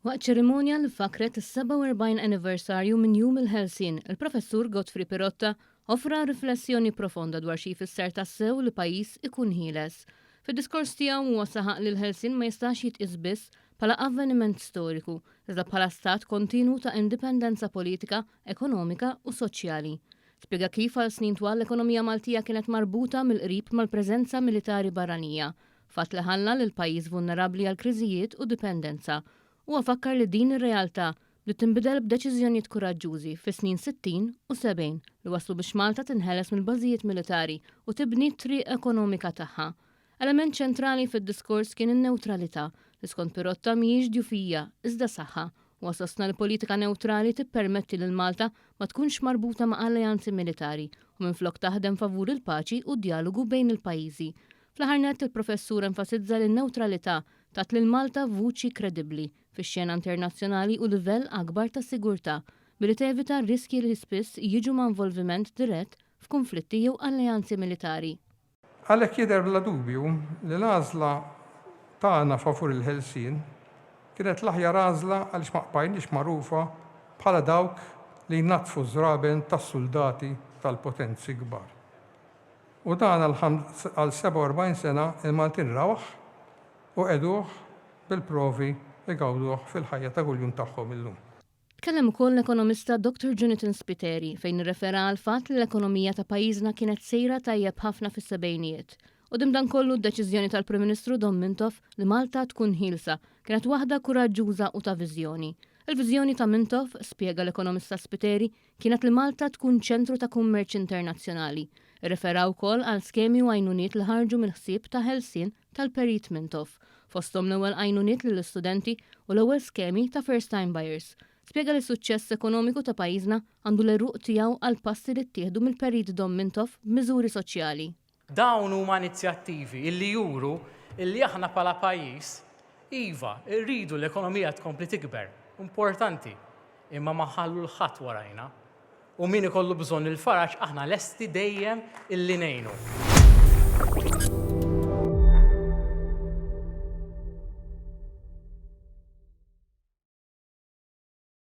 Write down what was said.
Waqt ċerimonja li fakkret is-47 anniversarju minn Jum il-Ħelsien, il-Professur Godfrey Pirotta offra riflessjoni profonda dwar xi jfisser tassew li pajjiż ikun ħieles. Fid-diskors tiegħu huwa saħaq li l-ħelsien ma jistax jitqies biss bħala avveniment storiku, iżda bħala stat kontinwu ta' indipendenza politika, ekonomika u soċjali. Spjega kif għal snin twal l-ekonomija Maltija kienet marbuta mill-qrib mal-preżenza militari barranija, Fatt li ħalla lill-pajjiż vulnerabbli għal kriżijiet u dipendenza. Huwa fakkar li din ir-realtà bdiet tinbidel b'deċiżjonijiet kuraġġużi fis-snin 60 u 70 li wasslu biex Malta tinħeles mill-bażijiet militari u tibni t-triq ekonomika tagħha. Element ċentrali fid-diskors kien in-newtralità, li skont Pirotta mhijiex djufija, iżda saħħa. Huwa sostna li politika newtrali tippermetti lil Malta ma tkunx marbuta ma' alleanzi militari u minflok taħdem favur il-paċi u d-djalogu bejn il-pajjiżi. Fl-aħħar nett, il-Professur enfasizza li n-newtralità tat lil Malta vuċi kredibbli fix-xena internazzjonali u livell akbar ta' sigurtà, billi tevita riskji li spiss jiġu ma' involviment dirett f'kunflitti jew alleanzi militari. Għalhekk jidher bla dubju li l-għażla tagħna favur il-ħelsien kienet l-aħjar għażla għaliex ma bqajniex magħrufa bħala dawk li jnaddfu ż-żraben tas-suldati tal-potenzi kbar. U dan għal 47 sena il-Maltin rawh u qegħduh bil-provi igawduh fil-ħajja ta' kuljum tagħhom illum. Tkellem ukoll l-ekonomista Dottor Jonathan Spiteri fejn irrefera għall-fatt li l-ekonomija ta' pajjiżna kienet sejra tajjeb ħafna fis-sebgħinijiet. Quddiem dan kollu d-deċiżjoni tal-Prim Ministru Dom Mintoff li Malta tkun ħielsa kienet waħda kuraġġuża u ta' viżjoni. Il-viżjoni ta' Mintoff, spjega l-ekonomista Spiteri, kienet li Malta tkun ċentru ta' kummerċ internazzjonali. Irrefera wkoll għal skemi u għajnuniet li ħarġu mill-ħsieb ta' ħelsien tal-Perit Mintoff, fosthom l-ewwel għajnuniet lill-istudenti u l-ewwel skemi ta' first time buyers. Spjega li s-suċċess ekonomiku ta' pajjiżna għandu l-għeruq tiegħu għall-passi li ttieħdu mill-Perit Dom Mintoff b'miżuri soċjali. Dawn huma inizjattivi illi juru illi aħna bħala pajjiż, iva, irridu l-ekonomija tkompli tikber, importanti, imma ma nħallu 'l ħadd warajna. U min ikollu bżonn il-faraġ aħna lesti dejjem illi ngħinu.